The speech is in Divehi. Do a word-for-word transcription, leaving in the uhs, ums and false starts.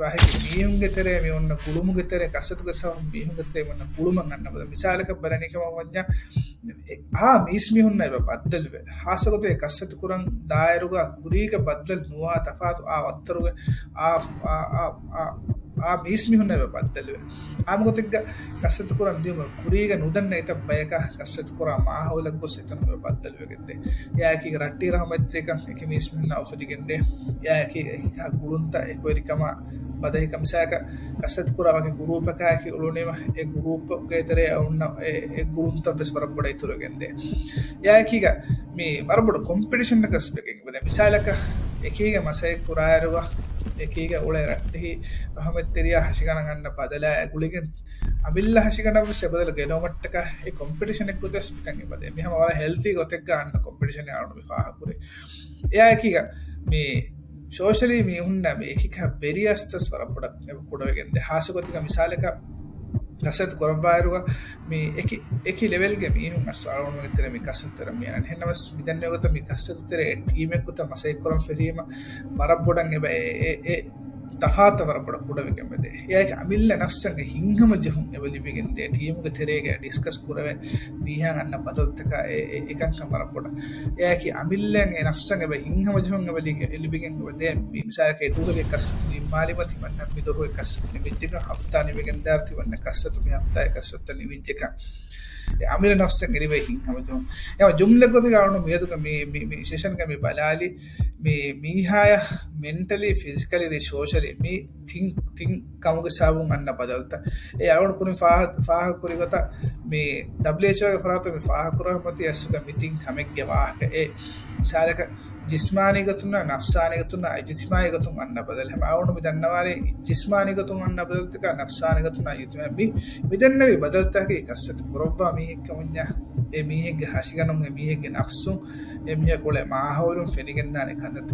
ފަހެ މީހުންގެ ތެރޭ މި އޮންނަ ގުޅުމުގެ ތެރޭ ކަސްރަތުގެ ސަބަބުން މީހުންގެ ތެރޭ އޮންނަ ގުޅުމަށް އަންނަ ބަދަލު. މިސާލަކަށް ބަލަނީ ކަމަށް ވަންޏާ، އާ މީސްމީހުންނަށް އެބަ ބައްދަލުވެ. ހާއްސަގޮތެއް ކަސްރަތު ކުރަން ދާއިރުގަ ކުރީގަ ބައްދަލު ނުވާ ތަފާތު އާ ވައްތަރުގެ އާ، އާ، އާ، އާ، އާ މީސްމީހުންނަށް އެބަ ބައްދަލުވެ. އާމުގޮތެއްގަ ކަސްރަތު ކުރަން ދިޔުމަށް ކުރީގަ ނުދަންނަ އެތައް ބަޔަކަށް ކަސްރަތު ކުރާ މާހައުލަށް ގޮސް އެތަނުން އެބަ ބައްދަލުވެގެންދޭ. އެއާއެކީގަ ރައްޓެހި ރަހުމަތްތެރިކަން އެކި މީސްމީހުންނާ އުފެދިގެންދޭ. އެއާއެކީ އެކި ގުޅުންތައް އެކުވެރިކަމާ ބަދަހިކަން މިސާލަކަށް ކަސްރަތު ކުރާ ވަކި ގުރޫޕަކާއެކީ އުޅުނީމަ އެ ގުރޫޕުގެ ތެރޭ އޮންނަ އެ، އެ ގުޅުންތައް ވެސް ވަރަށް ބޮޑަށް އިތުރުވެގެންދޭ. އެއާއެކީގަ މި ވަރަށް ބޮޑު ކޮމްޕިޓިޝަނަކަށް ވެގެން އެބަދޭ. މިސާލަކަށް އެކީގަ މަސައްކަތް ކުރާއިރުގަ އެކީގަ އުޅޭ ރައްޓެހި ރަހުމަތްތެރިޔާ ހަށިގަނޑަށް އަންނަ ބަދަލާ ގުޅިގެން އަމިއްލަ ހަށިގަނޑަށް ވެސް އެބަދަލު ގެނައުމަށްޓަކާ އެ ކޮމްޕިޓިޝަނެއް ގޮތަސް މިކަން އެބަދޭ. މި ހަމަ ވަރަށް ހެލްތީ ގޮތެއްގަ އަންނަ ކޮމްޕިޓިޝަނެއް އަޅުގަނޑު މި ފާހަގަކުރޭ. އެއާއެކީގަ މި ސޯޝަލީ މީހުންނާ މި އެކި ބެރިއާސްތައް ވަރަށް ބޮޑަށް ކުޑަވެގެންދޭ. ހާއްސަގޮތެއްގަ މިސާލަކަށް ކަސްރަތު ކުރައްވާއިރުގަ މި އެކި، އެކި ލެވެލްގެ މީހުން އަސް އަޅުގަނޑުގެ ތެރޭ މި ކަސްރަތު ކުރަން މި އަންނަނީ. ހެންނަމަސް މި ދެންނެވި ގޮތަށް މި ކަސްރަތު ތެރޭ ޓީމެއް ގޮތަށް މަސައްކަތް ކުރަން ފެށީމަ ވަރަށް ބޮޑަށް އެބަ އެ، އެ، އެ ތަފާތު ވަރަށް ބޮޑަށް ކުޑަވެގެން އެބަދޭ. އެއާއެކީ އަމިއްލަ ނަފްސަށް ހިތްހަމަޖެހުން އެބަ ލިބިގެންދޭ. ޓީމުގެ ތެރޭގަ ޑިސްކަސް ކުރެވޭ މީހާ އަންނަ ބަދަލުތަކާ އެ، އެ، އެކަންކަން ވަރަށް ބޮޑަށް. އެއާއެކީ އަމިއްލައަށް އެ ނަފްސަށް އެބަ ހިތްހަމަޖެހުން އެބަ ލި-، ލިބިގެން އެބަދޭ. މި މިސާލަކަށް އެ ދުވަހުގެ ކަސްރަތު ނިންމާލީމަ ތިމަންނަ މި ދުވަހުގެ ކަސްރަތު ނިމިއްޖެކަން، ހަފްތާ ނިމިގެންދާއިރު ތިމަންނަ ކަސްރަތު މި ހަފްތާގެ ކަސްރަތު ނިމިއްޖެކަން. އެ އަމިއްލަ ނަފްސަށް އެރިވޭ ހިތްހަމަޖެހުން. އެ ޖުމްލަ ގޮތެއްގަ އަޅުގަނޑު މިއަދުގެ މި، މި، މި ސެޝަންގަ މި ބަލާލީ މި މީހާޔަށް މެންޓަލީ، ފިޒިކަލީ، އަދި ސޯޝަލީ މި ތިން، ތިން ކަމުގެ ސަބަބުން އަންނަ ބަދަލުތައް. އެ އަޅުގަނޑު ކުރިން ފާހަ-، ފާހަގަކުރި ގޮތަށް މި ޑަބްލިއުއެޗްއޯގެ ފަރާތުން މި ފާހަގަކުރަން މަތި އަސްލުގަ މި ތިން ކަމެއްގެ ވާހަކަ. އެ މިސާލަކަށް ޖިސްމާނީ ގޮތުންނާ، ނަފްސާނީ ގޮތުންނާ، އިޖްތިމާއީ ގޮތުން އަންނަ ބަދަލު. ހަމަ އަޅުގަނޑު މި ދަންނަވާނީ ޖިސްމާނީ ގޮތުން އަންނަ ބަދަލުތަކާ، ނަފްސާނީ ގޮތުންނާ އިޖްތިމާއީ. މި، މި ދެންނެވި ބަދަލުތަކަކީ ކަސްރަތު ކުރައްވާ މީހެއްކަމުންޏާ، އެ މީހެއްގެ ހަށިގަނޑުން، އެ މީހެއްގެ ނަފްސުން، އެ މީހަކު އުޅޭ މާހައުލުން ފެނިގެންދާނެ ކަންތައް.